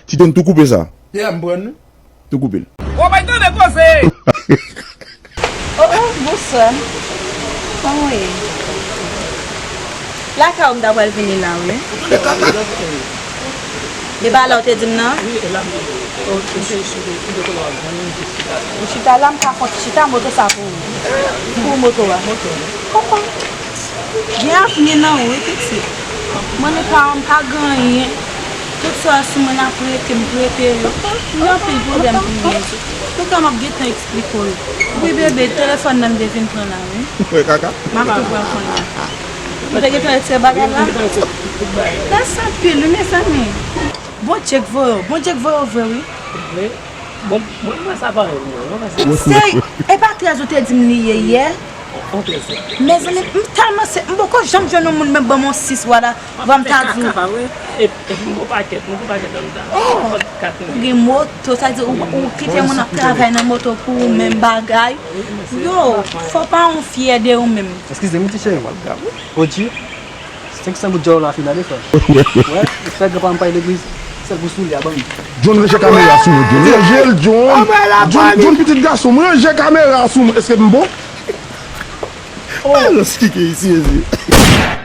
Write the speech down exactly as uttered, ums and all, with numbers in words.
Ti Tony, tou koupe sa. Yeah, m pran li. Tou koupe l. Ou bay tande koze! Oh, oh, bonswa. Kòman w ye? Lakay ou m ta pral vini la, wi. E pa la ou te di m nan? Wi, e la m te di w. Ok. Ou chita la, m ka fon ti chita moto sa pou ou. Pou moto a. Moto. Papa. Gen avni nan ou, wi, pitit. Mwen, e pa, m pa gen anyen. Tout sa sou mwen n ap prete, m prete yo. Gen anpil pwoblèm pou mwen rezoud. Tout tan m ap gentan eksplike w yo. Wi, bebe, telefòn nan m te vin pran la, wi. Ou wè kaka? M ap tou pran kounye a. Ou te gentan retire bagay la? Mèsi anpil, wi, mezanmi. Bondye k voye w. Bondye k voye w vre, wi. Bon, mwen pa sa parèy, mwen. Mwen pa sa. Seri, e pa trèz ou te di m li ye yè? On trèz. Mezanmi, m tèlman se, m poko janm jwenn yon moun menm ban m yon sis wala, vwa m ta di w. Kaka, wi. E, epi m gon pakèt, m gon pakèt anndan ta. Oh, ou gen moto, sa di ou, ou kite moun ap travay nan moto pou ou menm bagay. Yo, fò pa yon fyè de ou menm. Eskize m, ti cheri, m ap grave. O G. Senk san goud djòl la fini ale, frè. Wè, fè granpa m pale legliz. Sèl pou soulye a ban m. John, ranje kamera sou mwen, John. Ranje l, John. John, John, pitit gason m, ranje kamera sou mwen. Èske m bon? Oh. Alò, kike isi, isi.